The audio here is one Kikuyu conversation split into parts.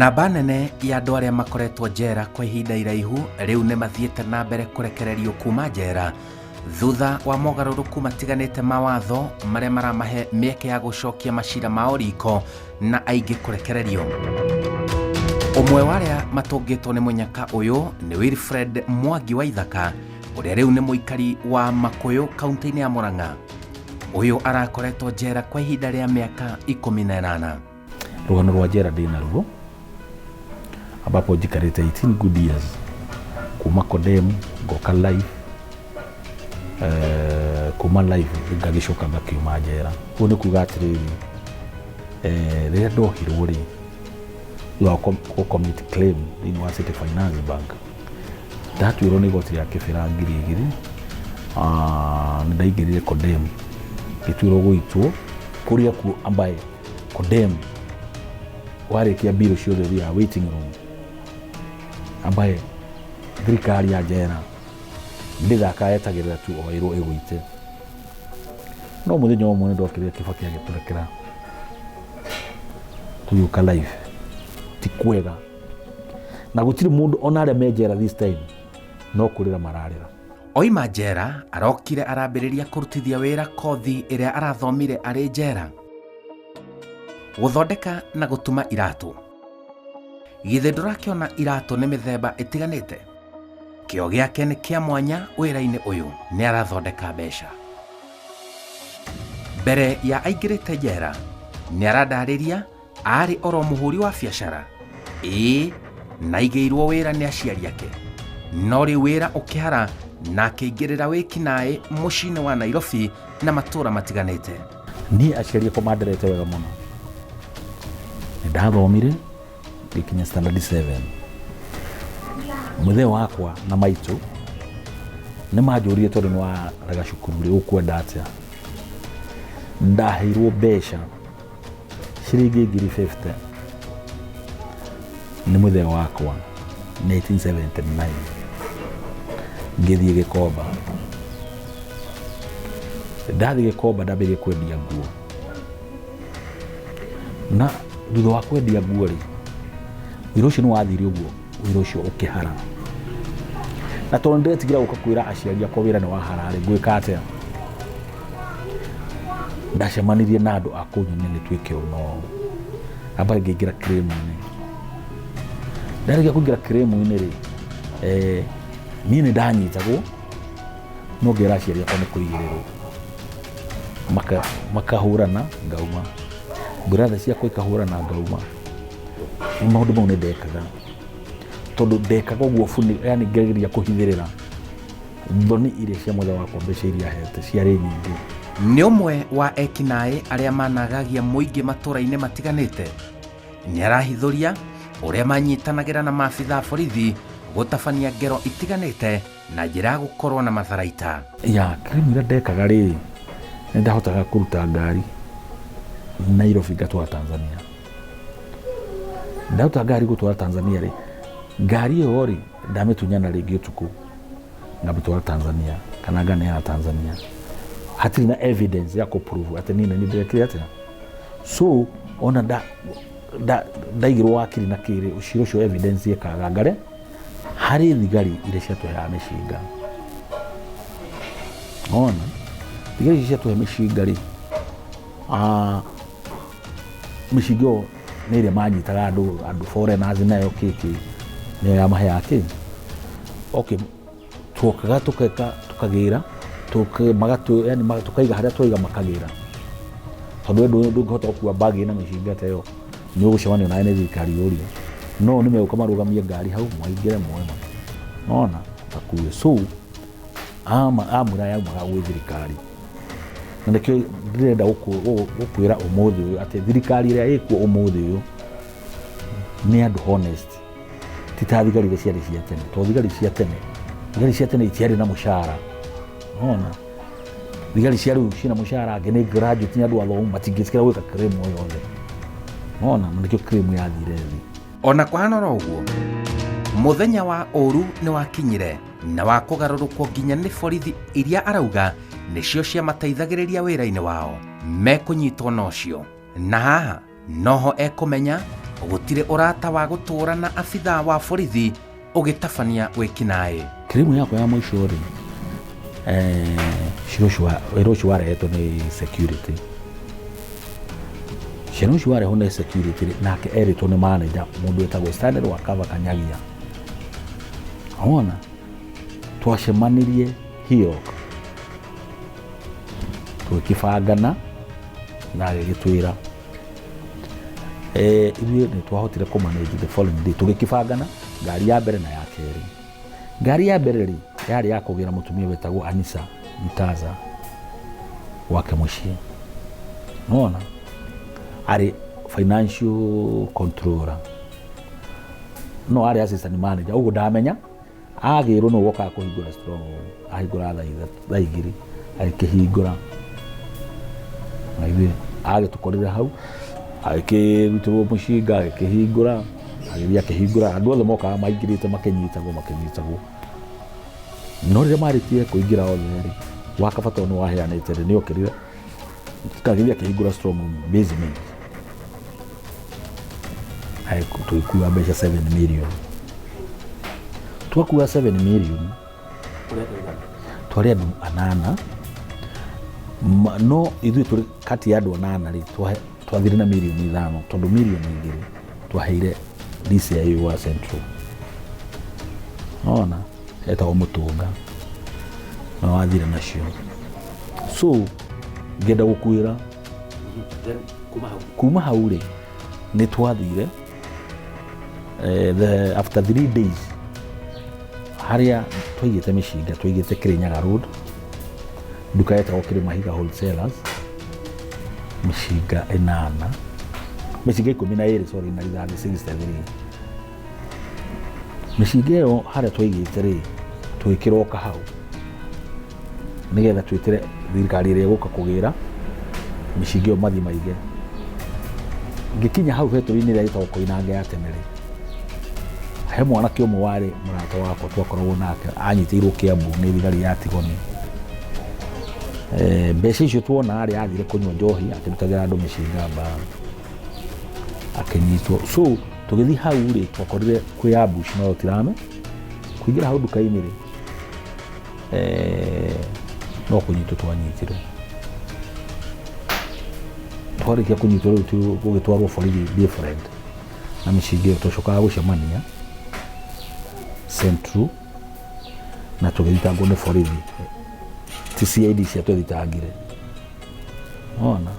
Namba nene ya andũ arĩa makoretwo njera kwa ihinda iraihu rĩu nĩ mathiĩte na mbere kũrekererio kuma njera thutha wa mogarũrũku matiganĩte ma watho marĩa maramahe mĩeke ya gũcokia macira mao riko na aingĩ kũrekererio. Ũmwe wa arĩa matũngĩtwo nĩ mũnyaka ũyũ nĩ Wilfred Mwangi wa Ithaka ũrĩa rĩu nĩ mũikari wa Makũyũ kaunti-inĩ ya Murang'a. Ũyũ arakoretwo njera kwa ihinda rĩa mĩaka 18. Rũgano rwa njera ndĩ naruo ambapo njikarĩte 18 good years kuma Kodem ngoka life, kuma life ngagĩcoka ngakiuma njera. Ũguo nĩ kuga atĩrĩrĩ, rĩrĩa ndohirwo rĩ, thutha wa gũ commit claim thĩinĩ wa City Finance Bank, ndatuĩrwo nĩ igoti rĩa Kĩbĩra 2000, nĩ ndaingĩrire Kodem ngĩtuĩrwo gũitwo kũrĩa kuo ambaye Kodem warĩkia mbirũ ciothe ũthiaga waiting room ambaye thirikari ya njera ndĩthaka yetagĩrĩra tu o ĩrwo ĩgũite. No mũthenya ũmwe nĩ ndokĩrire Kibaki agĩtũrekera tũgĩũka life ti kwega na gũtirĩ mũndũ ona arĩa me njera this time no kũrĩra mararĩra. Oima njera arokire arambĩrĩria kũrutithia wĩra kothi ĩrĩa arathomire arĩ njera, gũthondeka na gũtuma iratũ. Githĩ ndũrakĩona iratũ nĩ mĩthemba ĩtiganĩte? Kĩo gĩake nĩ kĩa mwanya wĩra-inĩ ũyũ, nĩ arathondeka mbeca. Mbere ya aingĩrĩte njera nĩ arandarĩria arĩ oro mũhũri wa biacara, ĩĩ na aigĩirwo wĩra nĩ aciari ake, no rĩu wĩra ũkĩhara na akĩingĩrĩra wĩkinaĩ mũciĩ-inĩ wa Nairobi na matũũra matiganĩte. Niĩ aciari akwa manderete wega mũno, nĩ ndathomire ngĩkinya standard 7. Mũthee wakwa na maitũ nĩ manjũrire tondũ nĩ warega cukuru rĩ, ũkwenda atĩa? Ndaheirwo mbeca ciringi 50,000 nĩ mũthee wakwa 1979 ngĩthiĩ Gĩkomba. Ndathiĩ Gĩkomba ndambĩrĩirie kwendia nguo, na thutha wa kwendia nguo rĩ, wĩra ũcio nĩ wathire ũguo, wĩra ũcio ũkĩhara. Na tondũ nĩndĩretigĩra gũka kwĩra aciari akwa wĩra nĩ wahara rĩ, ngwĩka atĩa? Ndacemanirie na andũ a kũnyonia nĩ twĩke ũũ na ũũ, amba ngĩingĩra crime-inĩ. Ndarĩkia kũingĩra crime-inĩ rĩ, niĩ nĩ ndanyitagwo no ngera aciari akwa nĩ kũigĩrĩrwo, makahũrana ngauma, brother ciakwa ikahũrana ngauma. Maũndũ mau nĩ ndekaga tondũ ndekaga ũguo buni, yani ngeria kũhithĩrĩra thoni iria cia mũthee wakwa, mbeca iria ahete ciarĩ nyingĩ. Nĩ ũmwe wa ekinaĩ arĩa managagia mũingĩ matũũra-inĩ matiganĩte. Nĩ arahithũria ũrĩa manyitanagĩra na maabitha a borithi gũtabania ngero itiganĩte na njĩra ya gũkorwo na matharaita. Ya crime iria ndekaga rĩ, nĩ ndahotaga kũruta ngari Nairobi ngatwara Tanzania. Ndaruta ngari gũtwara Tanzania rĩ, ngari ĩyo rĩ, ndamĩtunyana rĩngĩ ũtukũ ngamĩtwara Tanzania kana nganeana Tanzania. Hatirĩ na evidence ya kũ prove atĩ niĩ nĩ niĩ ndĩrekire atĩa. So ona ndaigĩrwo wakiri na kĩrĩ, ũcira ũcio evidence ĩkaga ngare harĩ thigari iria ciatũheaga mĩcinga. Ona thigari icio ciatũhe mĩcinga rĩ, mĩcinga ĩyo nĩ ĩrĩa manyitaga andũ foreigners nayo kĩkĩ, nĩyo yamaheaga kĩ. Okay, tuokaga tũkeka tũkagĩra yani tũkaiga harĩa twaiga makagĩra, tondũ we ndũngĩhota gũkua bag ĩna mĩcinga ta ĩyo, nĩ ũgũcemania nawe nĩ thirikari yũria, no nĩ megũka marũgamie ngari hau maingĩre moe nona makue. So amũra yaumaga gwĩ thirikari, na nĩkĩo ndĩrenda gũkwĩra ũmũthĩ ũyũ atĩ thirikari ĩrĩa ĩkuo ũmũthĩ ũyũ nĩ andũ honest, ti ta thigari iria ciarĩ cia tene, tondũ thigari cia tene itiarĩ na mũcara. Nona thigari cia rĩu ciĩna mũcara, angĩ nĩ graduate, nĩ andũ athomu, matingĩtĩkĩra gwĩka crime o yothe. Nona na nĩkĩo crime yathire thĩ. Ona kwahana oro ũguo, mũthenya wa ũru nĩ wakinyire na wa kũgarũrũkwo nginya nĩ borithi iria arauga nĩcio ciamateithagĩrĩria wĩra-inĩ wao mekũnyitwo na ũcio, na haha noho ekũmenya Gũtirĩ ũrata wa gũtũũra na abithaa wa borithi ũgĩtabania wĩkinaĩ. Kirimu yakwa ya mũico rĩ, cira ũcio wĩra ũcio warehetwo nĩ security. Cira ũcio warehwo nĩ security rĩ, nake erĩtwo nĩ manager mũndũ wĩtagwo Stanley Wakava Kanyagia. Wona twacemanirie Hiok tũgĩkĩbangana na agĩgĩtwĩra, ithuĩ nĩ twahotire kũ manage the following day. Tũgĩkĩbangana ngari ya mbere na ya kerĩ. Ngari ya mbere rĩ, yarĩ ya kũgĩra mũtumia wetagwo Anisa Mtaza gwake mũciĩ. Nĩwona arĩ financial controller, no arĩ assistant manager, ũguo ndamenya agĩrwo nĩ wokaga kũhingũra strong room. Ahingũra thaa 3, thaa 2 agĩkĩhingũra, na ithuĩ agĩtũkorire hau, agĩkĩrutĩrwo mũcinga, agĩkĩhingũra, agĩthiĩ akĩhingũra. Andũ othe mokaga maingĩrĩte makĩnyitagwo makĩnyitagwo, no rĩrĩa marĩkire kũingĩra othe rĩ, wakaba tondũ nĩ waheanĩte rĩ, nĩ okĩrire agĩthiĩ akĩhingũra strong room basement. Tũgĩkua mbeca 7 million. Twakua 7 million, twarĩ andũ anana. No ithuĩ tũrĩ kati ya andũ anana rĩ, twathire na mirioni 5, tondũ mirioni 2 twaheire DCIO wa Central, ona etagwo Mũtũnga, na wathire nacio. So ngĩenda gũkuĩra kuma hau rĩ, nĩ twathire after 3 days harĩa twaigĩte mĩcinga, twaigĩte Kirinyaga Road, nduka yetagwo Kĩrĩmahiga Wholesalers, mĩcinga ĩnana, mĩcinga 12, sorry, na rithathi 63. Mĩcinga ĩyo harĩa twaigĩte rĩ, tũgĩkĩroka hau nĩgetha twĩtĩre thirikari ĩrĩa ĩgũka kũgĩra mĩcinga ĩyo mathiĩ maige. Ngĩkinya hau betũrũ-inĩ ĩrĩa ĩtagwo Koinange ya tene rĩ, he mwanake ũmwe warĩ mũrata wakwa twakoragwo nake, anyitĩirwo Kiambu nĩ thigari ya Tigoni. Mbeca icio tuona rĩ, athire kũnyua njohi akĩrutagĩra andũ mĩcinga mbaa, akĩnyitwo. So tũgĩthiĩ hau rĩ, twakorire kwĩ ambush, no tirame kũingĩra hau nduka-inĩ rĩ, no kũnyitwo twanyitirwo. Twarĩkia kũnyitwo rĩu gũgĩtwarwo borithi different na mĩcinga ĩyo. Twacokaga gũcemania Central na tũgĩthitangwo nĩ borithi, ti CID ciatũthitangire. Ona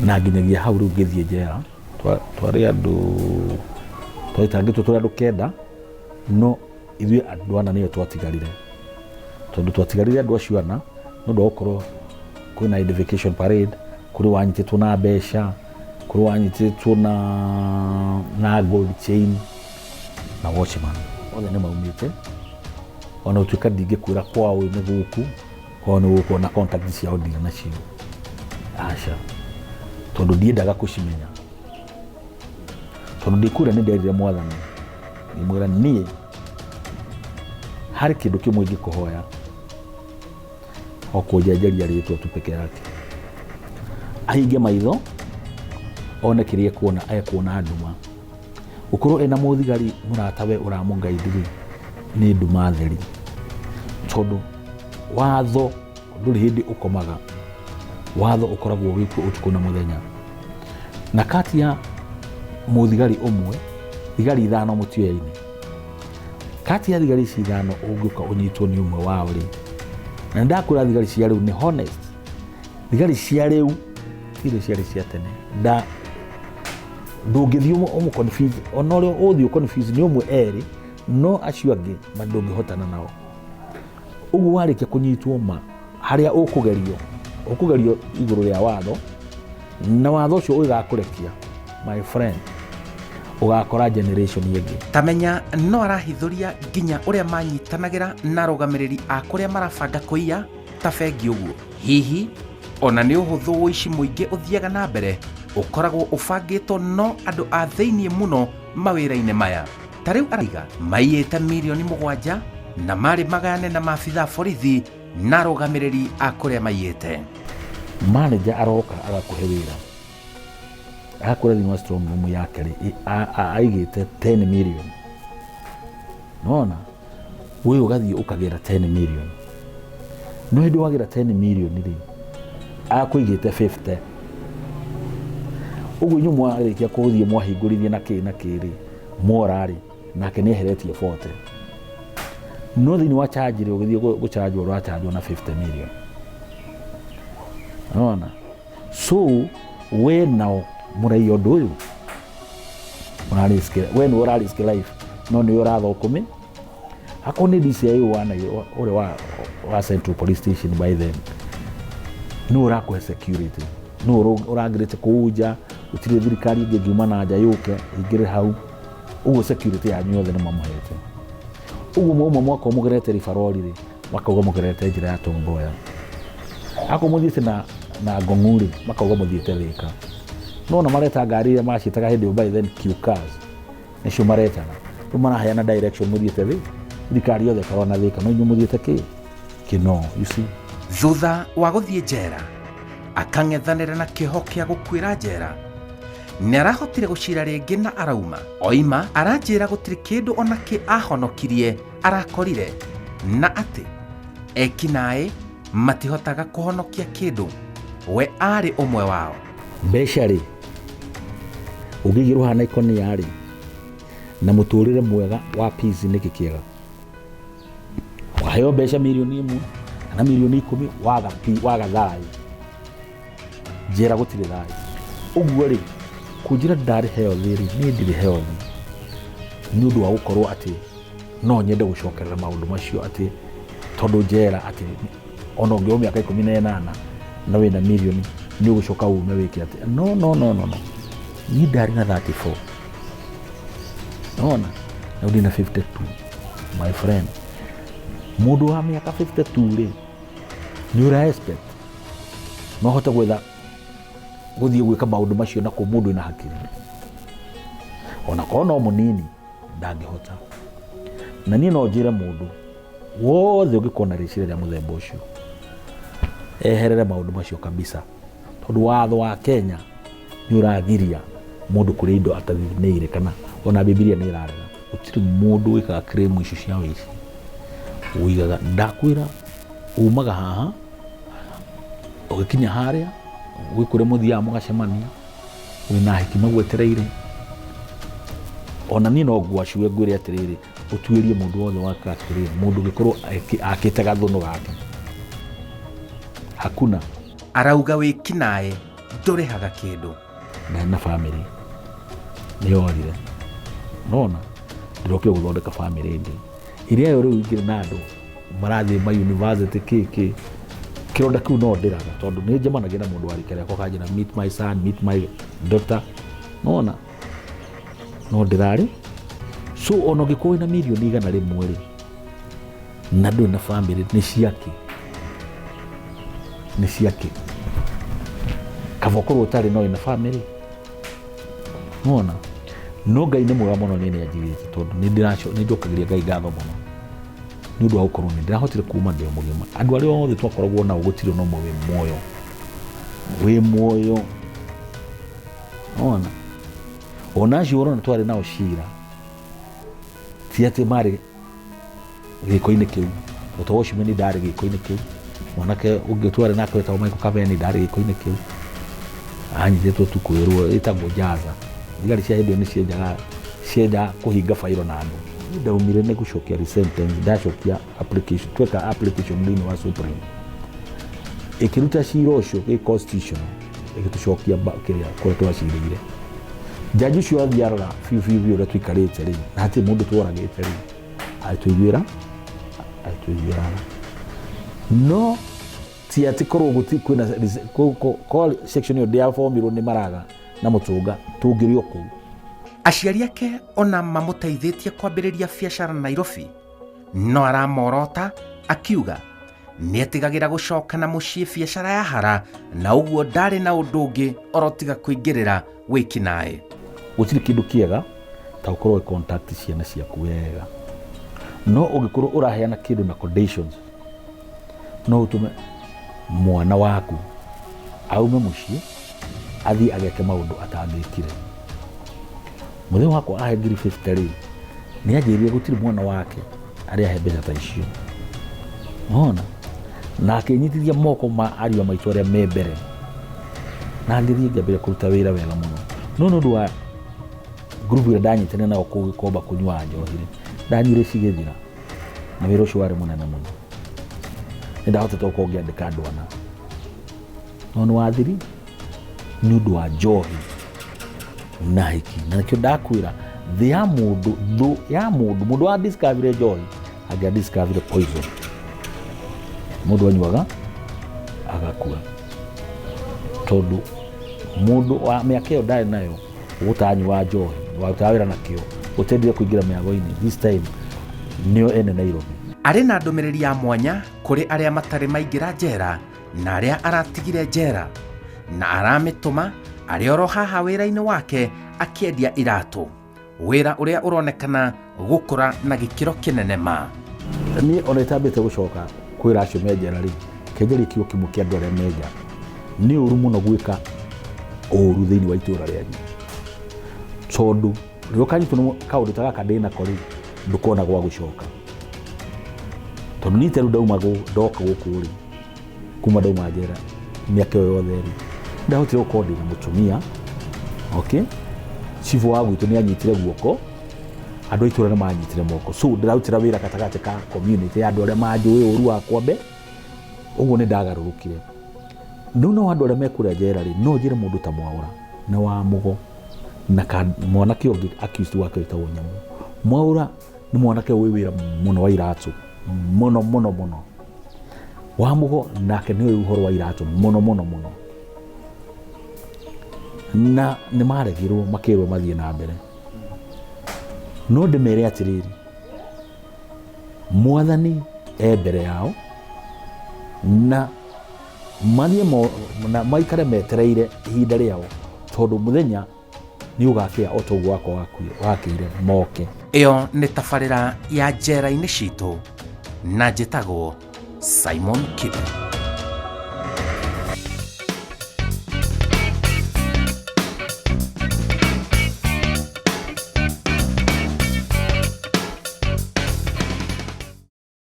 na nginyagia hau rĩu ngĩthiĩ njera. Twarĩ andũ twathitangĩtwo, tũrĩ andũ kenda, no ithuĩ andũ ana nĩo twatigarire, tondũ twatigarire andũ acio ana nĩ ũndũ wa gũkorwo kwĩna identification parade. Kũrĩ wanyitĩtwo na mbeca, kũrĩ wanyitĩtwo na gold chain na watchman, othe nĩ maumĩte. Ona gũtuĩka ndingĩkwĩra kwao nĩ gũkũ, kwao nĩ gũkũ, na contact ciao ndirĩ nacio, aca, tondũ ndiendaga kũcimenya, tondũ ndĩkwĩra nĩ nderire Mwathani, ngĩmwĩra niĩ harĩ kĩndũ kĩmwe ingĩkũhoya, o kũnjenjeria rĩtwa tu peke yake. Ahinge maitho one kĩrĩa ekuona, ekuona nduma. Gũkorwo ena mũthigari mũratawe ũramũgaidi rĩ, nĩ nduma theri, tondũ watho ndũrĩ hĩndĩ ũkomaga, watho ũkoragwo wĩkuo ũtukũ na mũthenya. Na kati ya mũthigari ũmwe, thigari ithano mũtioyaine, kati ya thigari ici ithano ũngĩũka ũnyitwo nĩ ũmwe wao rĩ, na nĩndakwĩra thigari cia rĩu nĩ honest, thigari cia rĩu ti iria ciarĩ cia tene. Nda ndũngĩthiĩ ũmũ confuse, ona ũrĩa ũthiĩ confuse nĩ ũmwe erĩ, no acio angĩ ma ndũngĩhotana nao. Ũguo warĩkia kũnyitwo, ma harĩa ũkũgerio, ũkũgerio igũrũ rĩa watho, na watho ũcio ũgĩgakũrekia, my friend, ũgakora generation ĩngĩ. Tamenya no arahithũria nginya ũrĩa manyitanagĩra na arũgamĩrĩri a kũrĩa marabanga kũiya ta bengi ũguo. Hihi ona nĩ ũhũthũ ũici mũingĩ ũthiaga na mbere ũkoragwo ũbangĩtwo no andũ a thĩiniĩ mũno mawĩra-inĩ maya. Ta rĩu araiga maiyĩte mirioni 7 na marĩ magayane na maabitha borithi na arũgamĩrĩri a kũrĩa maiyĩte. Manager aroka agakũhe wĩra. Agakwĩra thĩinĩ wa strong room yake rĩ, aigĩte 10 million. Nona we ũgathiĩ ũkagĩra 10 million, no hĩndĩ wagĩra 10 million rĩ, akũigĩte 50. Ũguo inyuĩ mwarĩkia kũthiĩ mwahingũrithie na kĩ na kĩ rĩ, mwora rĩ, nake nĩ eheretie 40. No thĩinĩ wa charge rĩ, ũgĩthiĩ gũchanjwo, ũrachanjwo na 50 million. Nona so we nao mũraiya ũndũ ũyũ mũrarisk, we nĩwe ũrarisk life, no nĩwe ũrathũkũmĩ. Akorwo nĩ DCI wa ũrĩa wa Central Police Station by then, nĩ ũrakũhe security, nĩ ũrangĩrĩte kũu nja, gũtirĩ thirikari ĩngĩ ĩngiuma na nja yũke ĩingĩre hau. Ũguo security yanyu yothe nĩ mamũhete. Ũguo mwauma mwakorwo mũgerete ribarori rĩ, makauga mũgerete njĩra ya Tom Mboya. Akorwo mũthiĩte na Ngong'u rĩ, makauga mũthiĩte Thĩka. No ona mareta ngari iria maciĩtaga hĩndĩ ĩyo by then Q cars, nĩcio maretaga. Rĩu maraheana direction mũthiĩte thĩ, thirikari yothe ĩkarora na Thĩka, no inyuĩ mũthiĩte kĩ Kĩnoo, you see. Thutha wa gũthiĩ njera, akang'ethanĩra na kĩoho kĩa gũkuĩra njera, nĩ arahotire gũcira rĩngĩ na arauma. Oima aranjĩra gũtirĩ kĩndũ ona kĩ ahonokirie arakorire, na atĩ ekinaĩ matihotaga kũhonokia kĩndũ, we arĩ ũmwe wao. Mbeca rĩ, ũngĩigĩrwo haha na ikonia rĩ, na mũtũrĩre mwega wa peace, nĩkĩ kĩega? Waheo mbeca 1 mirioni kana 10 mirioni, waga waga thayũ. Njera gũtirĩ thayũ. Ũguo rĩ, kũnjĩra ndarĩ healthy rĩ, niĩ ndirĩ healthy nĩ ũndũ wa gũkorwo atĩ no nyende gũcokerera maũndũ macio, atĩ tondũ njera atĩ ona ũngĩohwo mĩaka 18 na wĩna mirioni nĩ ũgũcoka ume wĩke atĩ no no no no no. Niĩ ndarĩ na 34, nona rĩu ndĩna 52, my friend. Mũndũ wa mĩaka 52 rĩ, nĩ ũra expect no hote gwetha gũthiĩ gwĩka maũndũ macio na kũ mũndũ wĩna hakiri ona korwo no mũnini ndangĩhota. Na niĩ no njĩre mũndũ wothe ũngĩkorwo na rĩciria rĩa mũthemba ũcio eherere maũndũ macio kabisa, tondũ watho wa Kenya nĩ ũragiria mũndũ kũrĩa indo atathinĩire, kana ona Bibilia nĩ ĩrarega. Gũtirĩ mũndũ wĩkaga claim icio cia wĩici ũigaga. Ndakwĩra, umaga haha ũgĩkinya harĩa gwĩ kũrĩa mũthiaga mũgacemania, wĩna hiki magwetereire. Ona niĩ no ngwacue ngwĩre atĩrĩrĩ, ũtuĩrie mũndũ wothe wa class, mũndũ ũngĩkorwo akĩte gathũnũ gake, hakuna. Arauga wĩkinaĩ ndũrĩhaga kĩndũ. Ndarĩ na bamĩrĩ, nĩ yorire. Nona ndĩrokire gũthondeka bamĩrĩ ĩngĩ ĩrĩa yo rĩu ingĩrĩ na andũ marathiĩ ma university kĩ kĩ. Kĩronda kĩu no ndĩraga, tondũ nĩ njemanagia na mũndũ wa rika rĩakwa kanjĩra, "Meet my son, meet my daughter." Nona no ndĩrarĩ. So ona ũngĩkorwo wĩna 100 mirioni rĩ, na ndũrĩ na bamĩrĩ, nĩ ciake, nĩ ciake. Kaba ũkorwo ũtarĩ no wĩna bamĩrĩ. Nona no Ngai nĩ mwega mũno, nĩ anjigĩte, tondũ nĩ njokagĩria Ngai ngatho mũno nĩ ũndũ wa gũkorwo nĩ ndĩrahotire kuma ndĩ o mũgima. Andũ arĩa othe twakoragwo nao gũtirĩ na ũmwe wĩ muoyo, wĩ muoyo. Nona ona acio ũrona twarĩ nao cira, ti atĩ marĩ gĩko-inĩ kĩu. Mũtũ Watchman ndarĩ gĩko-inĩ kĩu, mwanake ũngĩ twarĩ nake wetagwo Michael Kaveni ndarĩ gĩko-inĩ kĩu, anyitĩtwo tu kwĩrwo ĩtagwo Jaza. Thigari cia hĩndĩ ĩyo nĩ cienjaga cienjaga kũhinga bairo na andũ. Niĩ ndaumire nĩ gũcokia resentence, ndacokia application, tweka application thĩinĩ wa Supreme, ĩkĩruta cira ũcio gĩ constitutional, ĩgĩtũcokia kĩrĩa kũrĩa twacirĩire. Jaji ũcio athiĩ arora biũ biũ biũ ũrĩa tũikarĩte rĩ, na hatirĩ mũndũ tworagĩte rĩ, agĩtũiguĩra tha. No ti atĩ korwo gũti kwĩna section ĩyo ndĩabomirwo nĩ Maraga na Mũtũnga, tũngĩrĩ o kũu. Aciari ake ona mamũteithĩtie kwambĩrĩria biacara Nairobi, no aramorota akiuga nĩetigagĩra gũcoka na mũciĩ biacara ya hara, na ũguo ndarĩ na ũndũ ũngĩ orotiga kũingĩrĩra wĩkinaĩ. Gũtirĩ kĩndũ kĩega ta gũkorwo ũgĩ contact ciana ciaku wega, no ũngĩkorwo ũraheana kĩndũ na conditions, no ũtũme mwana waku aume mũciĩ. Athiĩ ageke maũndũ atangĩkire. Mũthenya wakwa ahe ngiri 50 rĩ, nĩ anjĩrire gũtirĩ mwana wake arĩ ahe mbeca ta icio. Ona na akĩnyitithia moko ma ariũ a maitũ arĩa me mbere, na ngĩthiĩ ngĩambĩrĩria kũruta wĩra wega mũno. No nĩ ũndũ wa ngurubu ĩrĩa ndanyitanire nao kũu Gĩkomba kũnyua njohi rĩ, ndanyuire cigĩthira, na wĩra ũcio warĩ mũnene mũno. Nĩ ndahotete gũkorwo ngĩandĩka andũ ana, no nĩ wathiri nĩ ũndũ wa njohi na hiki. Na nĩkĩo ndakwĩra, thĩ ya mũndũ, thũ ya mũndũ, mũndũ wa discover njohi angĩa discover poison, mũndũ anyuaga agakua, tondũ mũndũ wa mĩaka ĩyo ndarĩ nayo gũtanyua njohi, warutaga wĩra nakĩo, ũtendire kũingĩra mĩago-inĩ this time nĩo ene Nairobi. Arĩ na ndũmĩrĩri ya mwanya kũrĩ arĩa matarĩ maingĩra njera na arĩa aratigire njera, na aramĩtũma arĩ oro haha wĩra-inĩ wake akĩendia iratũ, wĩra ũrĩa ũronekana gũkũra na gĩkĩro kĩnene ma. Niĩ ona itambĩte gũcoka kwĩra acio me njera rĩ, kenjeria kiugo kĩmwe kĩa andũ arĩa me nja. Nĩ ũru mũno gwĩka ũru thĩinĩ wa itũra rĩanyu, tondũ rĩrĩa ũkanyitwo nĩ kaũndũ ta gaka ndĩ nako rĩ, ndũkona gwa gũcoka. Tondũ niĩ ta rĩu ndauma ndoka gũkũ rĩ, kuma ndauma njera mĩaka ĩyo yothe rĩ, ndahotire gũkorwo ndĩna mũtumia. Okay, chifu wa gwitũ nĩ anyitire guoko, andũ a itũra nĩ manyitire moko, so ndĩrarutĩra wĩra gatagatĩ ka community ya andũ arĩa manjũĩ ũru wakwa mbe ũguo nĩ ndagarũrũkire. Rĩu no andũ arĩa me kũrĩa njera rĩ, no njĩre mũndũ ta Mwaũra na wa Mũgo na mwanake ũngĩ accused wake wĩtagwo Nyamũ. Mwaũra nĩ mwanake wĩ wĩra mũno wa iratũ mũno mũno mũno. Wa Mũgo nake nĩ ũĩ ũhoro wa iratũ mũno mũno mũno, na nĩ maregirwo makĩrwo mathiĩ na mbere. No ndĩmere atĩrĩrĩ, Mwathani e mbere yao, na mathiĩ na maikare metereire ihinda rĩao, tondũ mũthenya nĩ ũgakĩa o ta ũguo wakwa wakĩire moke. Ĩyo nĩ tabarĩra ya njera-inĩ citũ, na njĩtagwo Simon Kibe.